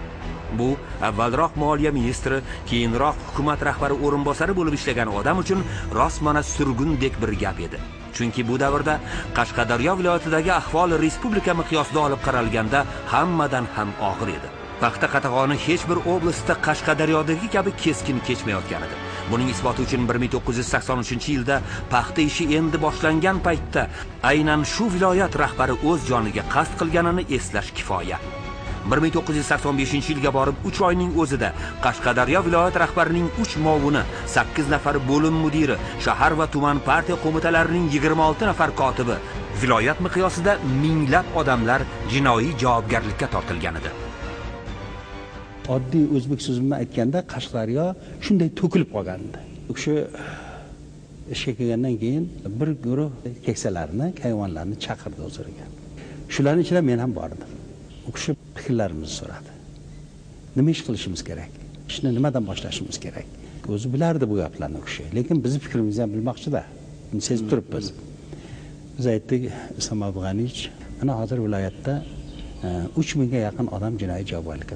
Speaker 4: Bu avvalroq moliya ministri, keyinroq hukumat rahbari o'rinbosari bo'lib ishlagan odam uchun rostmana surgundek bir gap edi. Chunki bu davrda Qashqadaryo viloyatidagi ahvol respublika miqyosida olib qaralganda hammadan ham og'ir edi. Paxta qatag'oni hech bir oblastda Qashqadaryodagi kabi keskin kechmayotgan edi. Buning isboti uchun 1983-yilda paxta ishi endi boshlangan paytda aynan shu viloyat rahbari o'z joniga qasd qilganini eslash kifoya. 1985-yilga borib 3 oyning o'zida Qashqadaryo viloyat rahbarining 3 muovini, 8 nafar bo'lim mudiri, shahar va tuman partiya qo'mitalarining 26 nafar kotibi, viloyat miqyosida minglab odamlar jinoiy javobgarlikka tortilgan edi.
Speaker 1: Oddiy o'zbek so'zi bilan aytganda Qashqadaryo shunday to'kilib qolgandi. U kishi ishga kelgandan keyin bir guruh keksalarni, kayvonlarni chaqirdi o'ziga. Shularning ichida men ham bordim. U kishi fikrlarimizni so'radi. Nima ish qilishimiz kerak? Ishni nimadan boshlashimiz kerak? O'zi bilardi bu gaplarni u kishi, lekin bizni fikrimizni ham bilmoqchida. Buni sezib turibmiz. Biz aytdik, Islom Abg'aniyevich, mana hozir viloyatda 3000 ga yaqin odam jinoiy javobgarlikka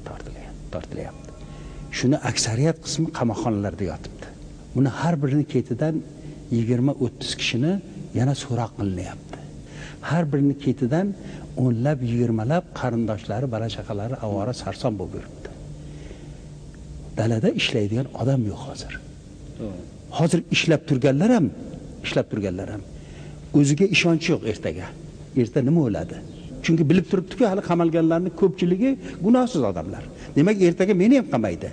Speaker 1: tortilyapti. Shuni aksariyat qismi qamoqxonalarda yotibdi. Buni har birini ketidan 20-30 kishini yana so'roq qilinyapti. Har birini ketidan o'nlab, 20lab qarindoshlari, bola chaqalari avora sarson bo'lib yuribdi. Dalada ishlaydigan odam yo'q hozir. Hozir ishlab turganlar ham o'ziga ishonchi yo'q ertaga. Erta nima bo'ladi? Chunki bilib turibdi-ku, hali qamalganlarning ko'pchiligi gunohsiz odamlar. Demak, ertaga meni ham qamaydi.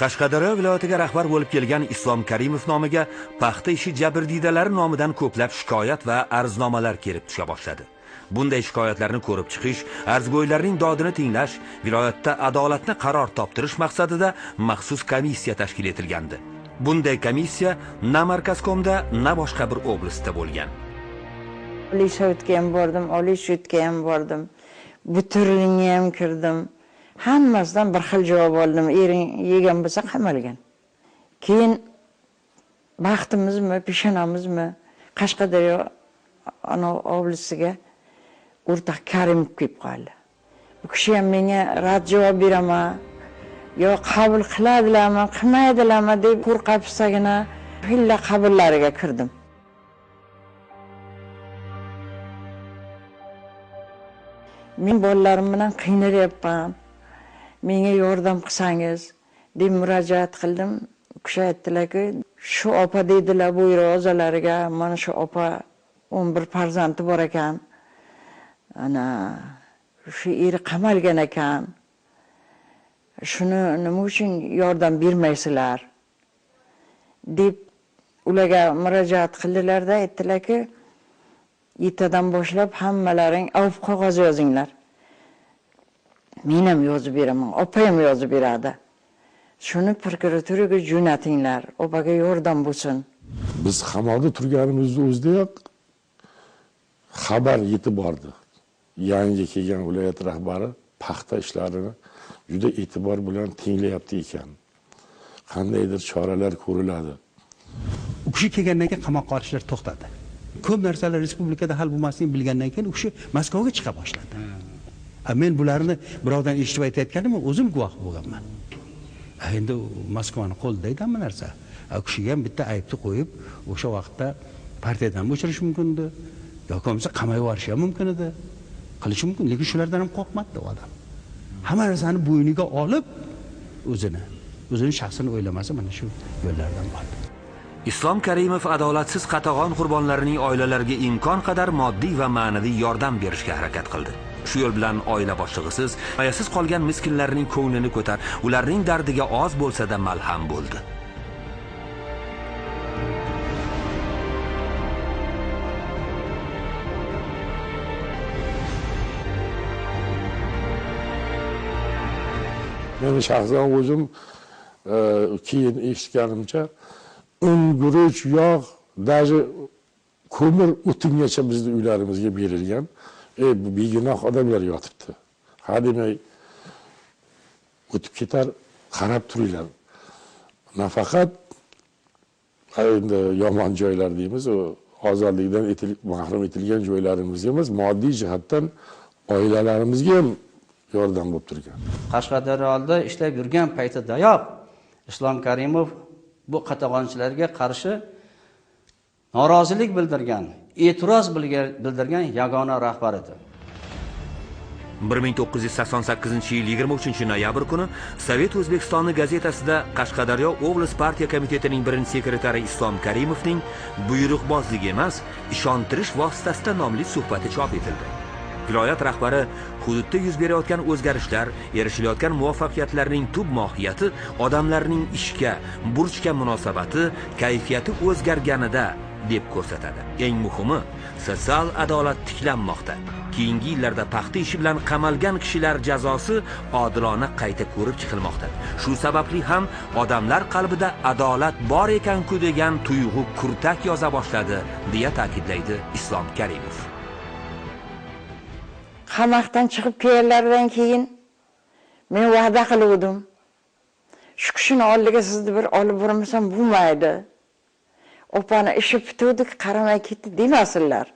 Speaker 4: Qashqadaryo viloyatiga rahbar bo'lib kelgan Islom Karimov nomiga paxta ishi jabrdiydalari nomidan ko'plab shikoyat va arznomalar kelib tusha boshladi. Bunday shikoyatlarni ko'rib chiqish, arzgo'ylarning dodini tinglash, viloyatda adolatni qaror toptirish maqsadida maxsus komissiya tashkil etilgandi. Bunday komissiya na Markazkomda, na boshqa bir oblastda bo'lgan.
Speaker 20: Oliy sovetga ham bordim, oliy sudga ham bordim. Buturlinga ham kirdim. Hammasidan bir xil javob oldim. Ering yegan bo'lsa qamalgan. Keyin baxtimizmi, peshonamizmi Qashqadaryo oblastiga o'rtoq Karimov kelib qoldi. Bu kishi ham menga rad javob beraman, yo qabul qiladilarmi, qilmaydilarmi deb qo'rqabsagina hilla qabullariga kirdim. Men bolalarim bilan qiynalyapman. Menga yordam qilsangiz deb murojaat qildim. U kishi aytdilarki, shu opa dedilar buyruq a'zolariga, mana shu opa 11 farzandi bor ekan. Ana shu eri qamalgan ekan. Shuni nima uchun yordam bermaysizlar deb ularga murojaat qildilarda aytdilarki, ertadan boshlab hammalaring avf qog'oz yozinglar. Men ham yozib beraman, opa ham yozib beradi. Shuni prokuraturaga jo'natinglar, opaga yordam bo'lsin.
Speaker 7: Biz qamoqda turganimizni o'zidayoq xabar yetib bordi. Yangi kelgan viloyat rahbari paxta ishlarini juda e'tibor bilan tinglayapti ekan. Qandaydir choralar ko'riladi.
Speaker 1: U kishi kelgandan keyin qamoqqa olishlar to'xtadi. Ko'p narsalar respublikada hal bo'lmasligini bilgandan keyin u kishi Moskvaga chiqa boshladi. Men bularni birovdan eshitib aytayotganim, o'zim guvoh bo'lganman. Endi Moskvani qo'lida edi hamma narsa. U kishiga ham bitta aybni qo'yib, o'sha vaqtda partiyadan o'chirish mumkin edi, yoki bo'lmasa qamay yuborish ham mumkin edi. Qilishi mumkin, lekin shulardan ham qo'rqmadi u odam. Hamma narsani bo'yniga olib, o'zini shaxsini o'ylamasa mana shu yo'llardan bordi.
Speaker 4: Islom Karimov adolatsiz qatag'on qurbonlarining oilalariga imkon qadar moddiy va ma'naviy yordam berishga harakat qildi. Shu yo'l bilan oila boshlig'isiz, ayasiz qolgan miskinlarning ko'nglini ko'tar, ularning dardiga oz bo'lsa-da malham bo'ldi.
Speaker 7: Men shaxsan o'zim keyin eshitganimcha un, guruch, yog', даже Ko'mir o'tingacha bizni uylarimizga berilgan. Bu begunoh odamlar yotibdi. Ha demay o'tib ketar, qarab turinglar. Nafaqat endi yomon joylar deymiz, u ozodlikdan mahrum etilgan joylarimiz emas, moddiy jihatdan oilalarimizga ham yordam bo'lib turgan.
Speaker 6: Qashqadaryoda ishlab yurgan paytidayoq Islom Karimov bu qatag'onchilarga qarshi norozilik bildirgan, e'tiroz bildirgan yagona rahbar edi.
Speaker 4: 1988-yil 23 noyabr kuni Sovet O'zbekistoni gazetasida Qashqadaryo oblast partiya komitetining birinchi sekretari Islom Karimovning "Buyruqbozlik emas, ishontirish vositasida" nomli suhbati chop etildi. Viloyat rahbari hududda yuz berayotgan o'zgarishlar, erishilayotgan muvaffaqiyatlarning tub mohiyati odamlarning ishga, burchga munosabati, kayfiyati o'zgarganida deb ko'rsatadi. Eng muhimi, sotsial adolat tiklanmoqda. Keyingi yillarda paxta ishi bilan qamalgan kishilar jazosi odilona qayta ko'rib chiqilmoqda. Shu sababli ham odamlar qalbida adolat bor ekan-ku degan tuyg'u kurtak yoza boshladi, deya ta'kidlaydi Islom Karimov.
Speaker 20: Qamoqdan chiqib kelganlaridan keyin men va'da qiluvdim. Shu kishini oldiga sizni bir olib bormasam bo'lmaydi. Opani ishi bituvdik, qaramay ketdi demasinlar.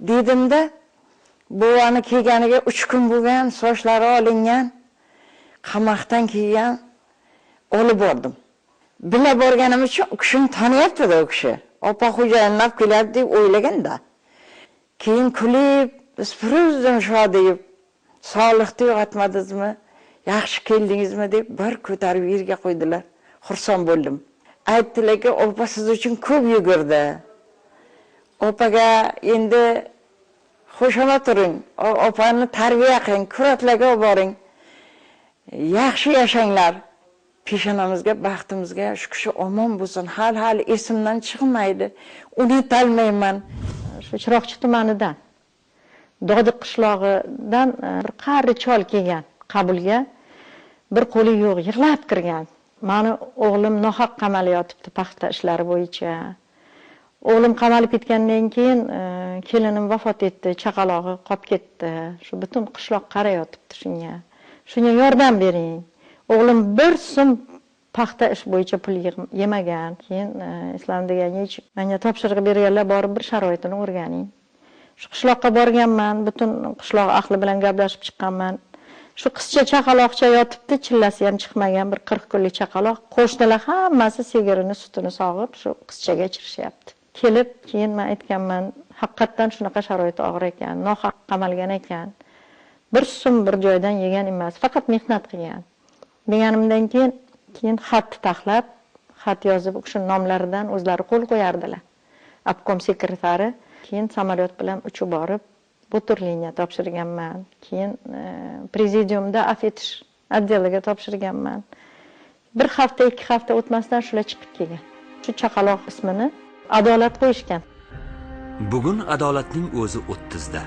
Speaker 20: Dedimda, buvani kelganiga 3 kun bo'lgan, sochlari olingan, qamoqdan kelgan, olib bordim. Bila borganim uchun u kishini taniyapti-da u kishi. Opa xo'jayinlab keladi deb o'ylaganda. Keyin kulib, biz Firuzdan shodiyib, sog'liqni yo'qotmadingizmi, yaxshi keldingizmi deb bir ko'tarib yerga qo'ydilar. Xursand bo'ldim. Aytdilarki, opa siz uchun ko'p yugurdi. Opaga endi xushomad turing, opani tarbiya qiling, kurortlarga olib boring. Yaxshi yashanglar. Peshonamizga, baxtimizga shu kishi omon bo'lsin. Hali esimdan chiqmaydi. Unutalmayman.
Speaker 21: Shu Chiroqchi tumanidan, Dodiq qishlog'idan bir qari chol kelgan qabulga, bir qo'li yo'q, yig'lab kirgan. Mani o'g'lim nohaq qamalayotibdi paxta ishlari bo'yicha. O'g'lim qamalib ketgandan keyin kelinim vafot etdi, chaqalog'i qolib ketdi. Shu butun qishloq qarayotibdi shunga. Shunga yordam bering. O'g'lim bir so'm paxta ish bo'yicha pul yemagan. Keyin Islom degan hech menga topshiriq berganlar, borib bir sharoitini o'rganing. Shu qishloqqa borganman, butun qishloq ahli bilan gaplashib chiqqanman. Shu qizcha chaqaloqcha yotibdi, chillasi ham chiqmagan, bir 40 kunlik chaqaloq. Qo'shnilar hammasi sigirini sutini sog'ib, shu qizchaga ichirishyapti. Kelib, keyin men aytganman, haqiqatdan shunaqa sharoit og'ir ekan, nohaq qamalgan ekan. Bir so'm bir joydan yegan emas, faqat mehnat qilgan. Deganimdan keyin xat taxlab, xat yozib, u kishining nomlaridan o'zlari qo'l qo'yardilar. Obkom sekretari. Keyin samolyot bilan uchib borib, Buturlinya topshirganman. Keyin prezidiumda afv etish отдел iga topshirganman. Bir hafta, 2 hafta o'tmasdan shular chiqib kelgan. Shu chaqaloq ismini Adolat qo'yishgan.
Speaker 4: Bugun adolatning o'zi 30da.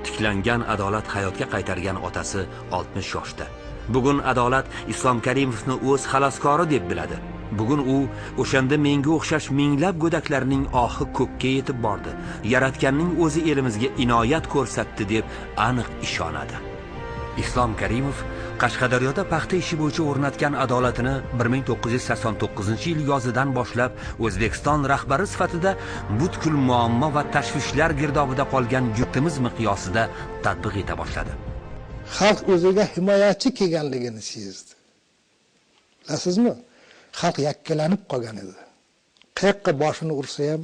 Speaker 4: Tiklangan adolat hayotga qaytargan otasi 60 yoshda. Bugun adolat Islom Karimovni o'z xaloskori deb biladi. Bugun u o'shanda menga o'xshash minglab go'daklarning ohi ko'kka yetib bordi. Yaratganning o'zi elimizga inoyat ko'rsatdi deb aniq ishonadi. Islom Karimov Qashqadaryoda paxta ishi bo'yicha o'rnatgan adolatini 1989-yil yozidan boshlab O'zbekiston rahbari sifatida butkul muammo va tashvishlar girdobida qolgan yurtimiz miqyosida tatbiq eta boshladi.
Speaker 12: Xalq o'ziga himoyachi kelganligini sezdi. Bilasizmi? Xalq yakkalanib qolgan edi. Qayoqqa boshini ursa ham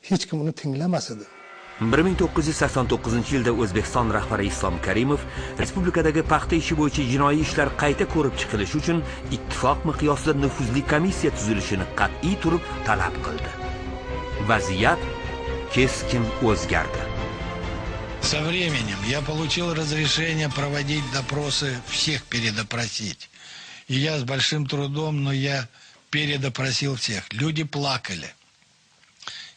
Speaker 12: hech kim uni tinglamas edi.
Speaker 4: 1989-yilda O'zbekiston rahbari Islom Karimov respublikadagi paxta ishi bo'yicha jinoiy ishlar qayta ko'rib chiqilishi uchun ittifoq miqyosida nufuzli komissiya tuzilishini qat'iy turib talab qildi. Vaziyat keskin o'zgardi.
Speaker 22: Со временем я получил разрешение проводить допросы, всех передопросить. И я с большим трудом, но я передопросил всех. Люди плакали.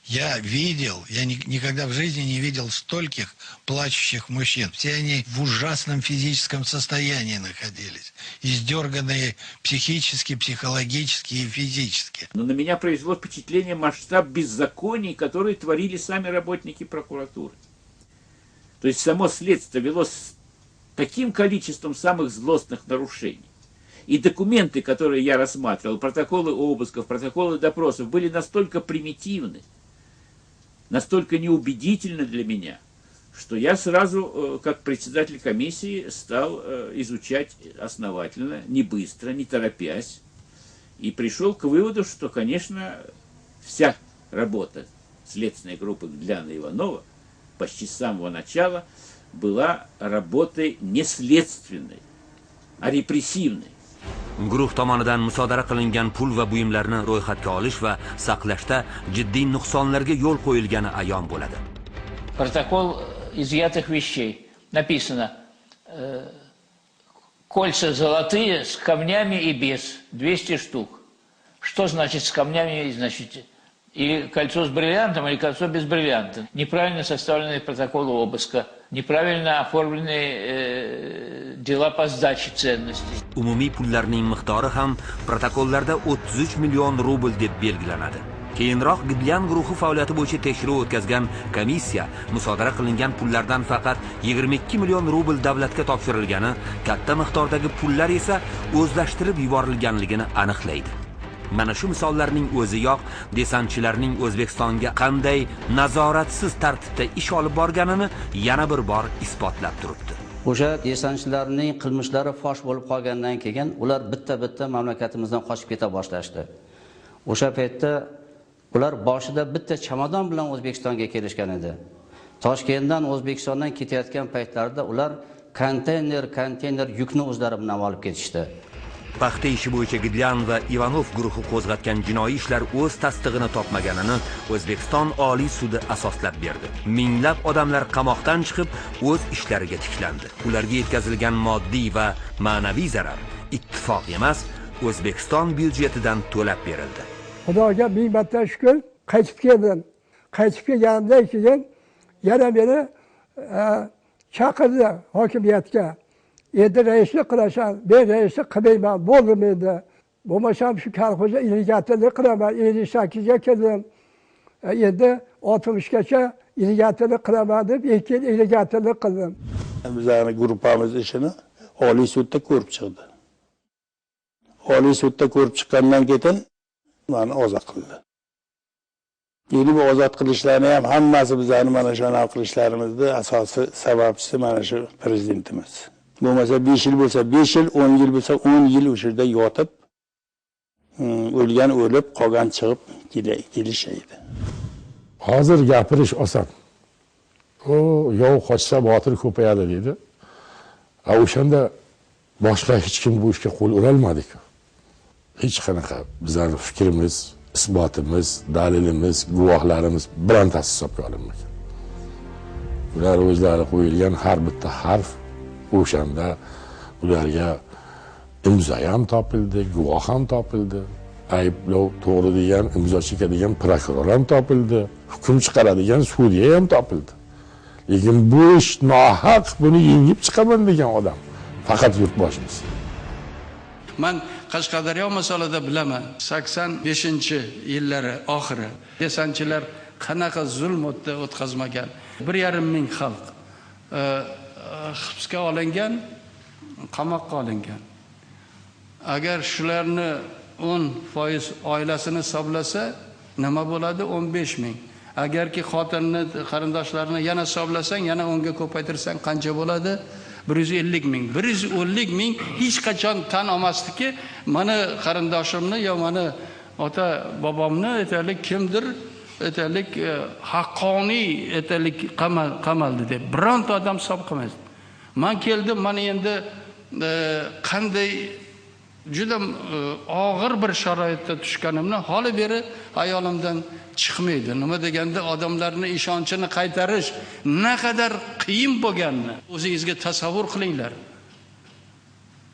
Speaker 22: Я видел, я никогда в жизни не видел стольких плачущих мужчин. Все они в ужасном физическом состоянии находились, издерганные психически, психологически и физически.
Speaker 2: Но на меня произвело впечатление масштаб беззаконий, которые творили сами работники прокуратуры. То есть само следствие вело с таким количеством самых злостных нарушений. И документы, которые я рассматривал, протоколы обысков, протоколы допросов, были настолько примитивны, настолько неубедительны для меня, что я сразу, как председатель комиссии, стал изучать основательно, не быстро, не торопясь, и пришел к выводу, что, конечно, вся работа следственной группы Гдляна Иванова почти с самого начала была работой не следственной, а репрессивной.
Speaker 4: Guruh tomonidan musodara qilingan pul va buyumlarni ro'yxatga olish va saqlashda jiddiy nuqsonlarga yo'l qo'yilgani ayon bo'ladi.
Speaker 3: Протокол изъятых вещей. Написано: кольца золотые с камнями и без, 200 штук. Что значит с камнями? Значит, или кольцо с бриллиантом, или кольцо без бриллианта. Неправильно составленные протоколы обыска, неправильно оформленные дела по сдаче ценностей.
Speaker 4: Umumiy pullarning miqdori ham protokollarda 33 million rubl deb belgilanadi. Keyinroq Gdlyan guruhi faoliyati bo'yicha tekshiruv o'tkazgan komissiya musodara qilingan pullardan faqat 22 million rubl davlatga topshirilgani, katta miqdordagi pullar esa o'zlashtirib yuborilganligini aniqlaydi. Mana shu misollarning o'ziyoq desantchilarning O'zbekistonga qanday nazoratsiz tartibda ish olib borganini yana bir bor isbotlab turibdi.
Speaker 6: O'sha desantchilarning qilmishlari fosh bo'lib qolgandan keyin ular bitta-bitta mamlakatimizdan qochib keta boshlashdi. O'sha paytda ular boshida bitta chamadon bilan O'zbekistonga kelishgan edi. Toshkentdan O'zbekistondan ketayotgan paytlarida ular konteyner yukni o'zlari bilan olib ketishdi.
Speaker 4: Paxta ishi bo'yicha Gdlyan va Ivanov guruhi qo'zg'atgan jinoiy ishlar o'z tasdig'ini topmaganini O'zbekiston Oliy sudi asoslab berdi. Minglab odamlar qamoqdan chiqib, o'z ishlariga tiklandi. Ularga yetkazilgan moddiy va ma'naviy zarar ittifoq emas, O'zbekiston byudjetidan to'lab berildi.
Speaker 23: Xudoga ming marta shukr, qaytib keldim. Qaytib kelganimdan keyin yana meni chaqirdi hokimiyatga. Endi raislik qilasan, men raislik qilmayman, bo'ldim endi. Bo'lmasam shu kolxozga irrigatorlik qilaman, 58ga kirdim. Endi 60gacha irrigatorlik qilaman deb 2 yil irrigatorlik qildim.
Speaker 1: Bizlarni guruhimiz ishini Oliy sudda ko'rib chiqdi. Oliy sudda ko'rib chiqqandan keyin meni ozod qildi. Endi bu ozod qilishlarini ham hammasi bizlarni mana shu qilishlarimizda asosiy sababchisi mana shu prezidentimiz. Bo'lmasa 5 yil bo'lsa 5 yil, 10 yil bo'lsa 10 yil o'sha yerda yotib, o'lgan o'lib, qolgan chiqib kelishaydi.
Speaker 7: Hozir gapirish oson. O yov qochsa botir ko'payadi deydi. O'shanda boshqa hech kim bu ishga qo'l urolmadi-ku. Hech qanaqa bizning fikrimiz, isbotimiz, dalilimiz, guvohlarimiz birontasi hisobga olinmagan. Ular o'zlari qo'yilgan har bitta harf o'shanda ularga imzo ham topildi, guvoh ham topildi, ayblov to'g'ri degan, imzo chekadigan prokuror ham topildi, hukm chiqaradigan sudya ham topildi. Lekin bu ish nohaq, buni yengib chiqaman degan odam faqat yurtboshimiz.
Speaker 24: Man Qashqadaryo masalada bilaman, 85-yillari oxiri desantchilar qanaqa zulm o'tkazmagan. 1,5 ming xalq hibsga olingan, qamoqqa olingan. Agar shularni 10% oilasini hisoblasa, nima bo'ladi? 15 ming. Agarki xotinni, qarindoshlarini yana hisoblasang, yana 10 ga ko'paytirsang qancha bo'ladi? 150 ming. 150 ming hech qachon tan olmasdiki, mani qarindoshimni yo mani ota bobomni aytaylik kimdir aytaylik haqqoniy aytaylik qamaldi deb bironta odam hisob qilmaydi. Men keldim, mana endi qanday juda og'ir bir sharoitda tushganimni holi beri hayolimdan chiqmaydi. Nima deganda odamlarning ishonchini qaytarish naqadar qiyin bo'lganini o'zingizga tasavvur qilinglar.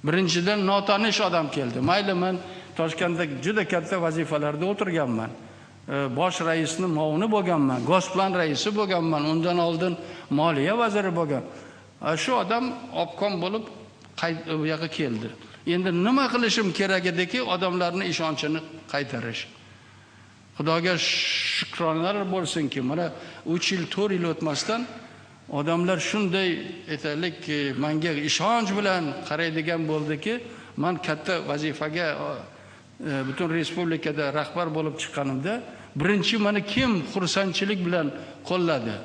Speaker 24: Birinchidan notanish odam keldi. Mayli, men Toshkentda juda katta vazifalarda o'tirganman. bosh raisni muovini bo'lganman, Gosplan raisi bo'lganman, undan oldin moliya vaziri bo'lgan. Shu odam obkom bo'lib bu yoqqa keldi. Endi nima qilishim kerak ediki, odamlarning ishonchini qaytarish. Xudoga shukronalar bo'lsinki, mana 3 yil, 4 yil o'tmasdan odamlar shunday aytaylik, menga ishonch bilan qaraydigan bo'ldiki, men katta vazifaga butun respublikada rahbar bo'lib chiqqanimda birinchi meni kim xursandchilik bilan qo'lladi?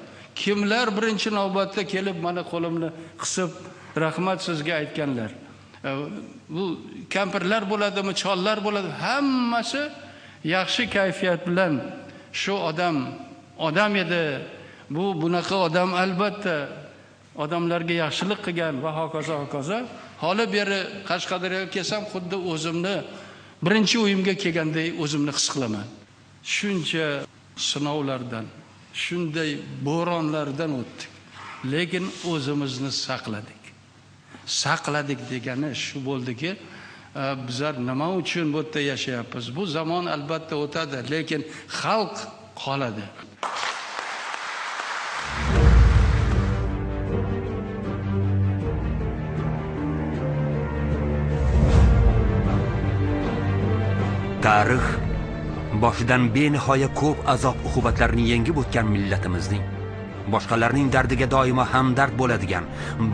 Speaker 24: Kimlar birinchi navbatda kelib meni qo'limni qisib rahmat sizga aytganlar? Bu kampirlar bo'ladimi, chollar bo'ladi, hammasi yaxshi kayfiyat bilan shu odam edi. Bu bunaqa odam albatta odamlarga yaxshilik qilgan va hokazo hokazo. Holi beri Qashqadaryoga kelsam xuddi o'zimni birinchi uyimga kelganday o'zimni his qilaman. Shuncha sinovlardan, shunday bo'ronlardan o'tdik, lekin o'zimizni saqladik. Saqladik degani shu bo'ldiki, bizlar nima uchun bu yerda yashayapmiz? Bu zamon albatta o'tadi, lekin xalq qoladi.
Speaker 4: Tarix boshidan benihoya ko'p azob uqubatlarni yengib o'tgan millatimizning boshqalarning dardiga doimo hamdard bo'ladigan,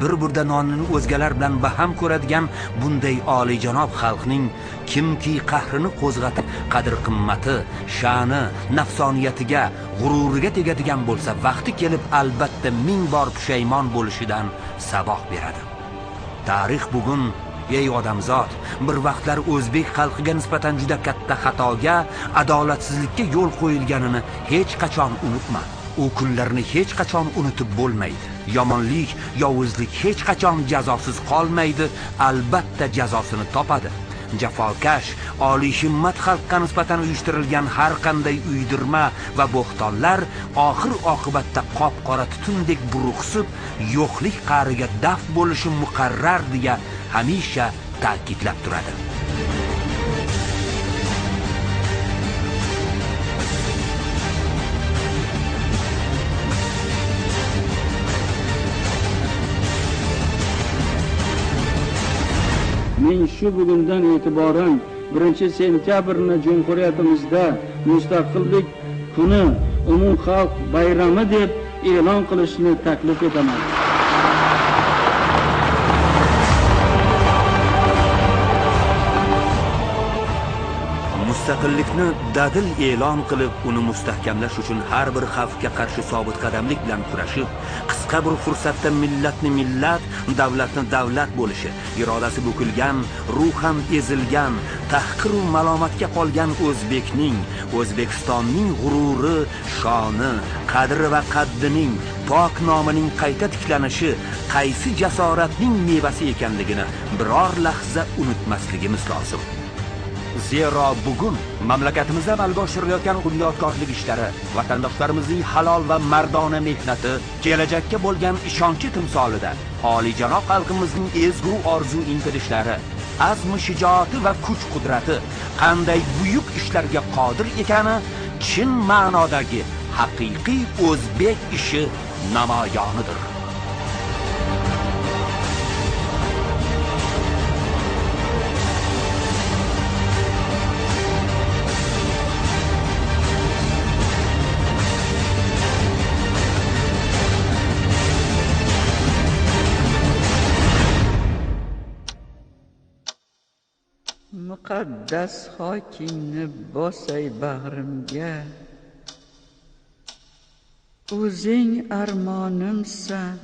Speaker 4: bir burda nonini o'zgalar bilan baham ko'radigan bunday oliyjanob xalqning kimki qahrini qo'zg'atib, qadr-qimmati, sha'ni, nafsoniyatiga, g'ururiga tegadigan bo'lsa, vaqti kelib albatta ming bor pushaymon bo'lishidan saboq beradi. Tarix bugun, ey odamzod, bir vaqtlar o'zbek xalqiga nisbatan juda katta xatoga, adolatsizlikka yo'l qo'yilganini hech qachon unutma. U kunlarni hech qachon unutib bo'lmaydi. Yomonlik, yovuzlik hech qachon jazosiz qolmaydi, albatta jazosini topadi. Jafokash, oliy himmat xalqqa nisbatan uyushtirilgan har qanday uydirma va bo'xtonlar oxir oqibatda qop-qora tutundek buruqsib, yo'qlik qa'riga daf bo'lishi muqarrar deya hamisha ta'kidlab turadi.
Speaker 24: Men shu bugundan e'tiboran 1-sentyabrni Jumhuriyatimizda mustaqillik kuni, umumxalq bayrami deb e'lon qilishni taklif etaman.
Speaker 4: Mustaqillikni dadil e'lon qilib, uni mustahkamlash uchun har bir xavfga qarshi sobit qadamlik bilan kurashib, qisqa bir fursatda millatni millat, davlatni davlat bo'lishi, irodasi bukilgan, ruhan ezilgan, tahqir va malomatga qolgan o'zbekning, O'zbekistonning g'ururi, shoni, qadri va qaddining, pok nomining qayta tiklanishi qaysi jasoratning mevasi ekanligini biror lahza unutmasligimiz lozim. Zero bugun mamlakatimizda amalga oshirilayotgan bunyodkorlik ishlari, vatandoshlarimizning halol va mardona mehnati, kelajakka bo'lgan ishonchi timsolida oliyjanob xalqimizning ezgu orzu intilishlari, azmi shijoati va kuch-qudrati qanday buyuk ishlarga qodir ekani chin ma'nodagi haqiqiy o'zbek ishi namoyonidir.
Speaker 20: Muqaddas xokingni bosay bag'rimga, o'zing armonimsan,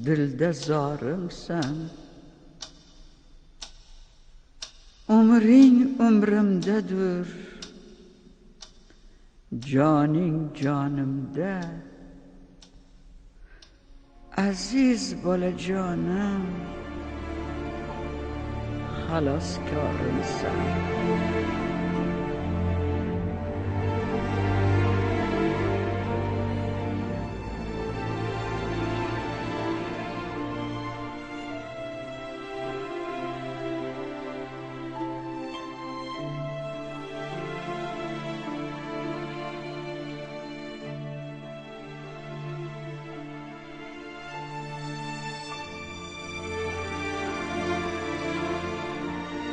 Speaker 20: dilda zorimsan. Umring umrimdadur, joning jonimda. Aziz bolajonim, xaloskorimsan.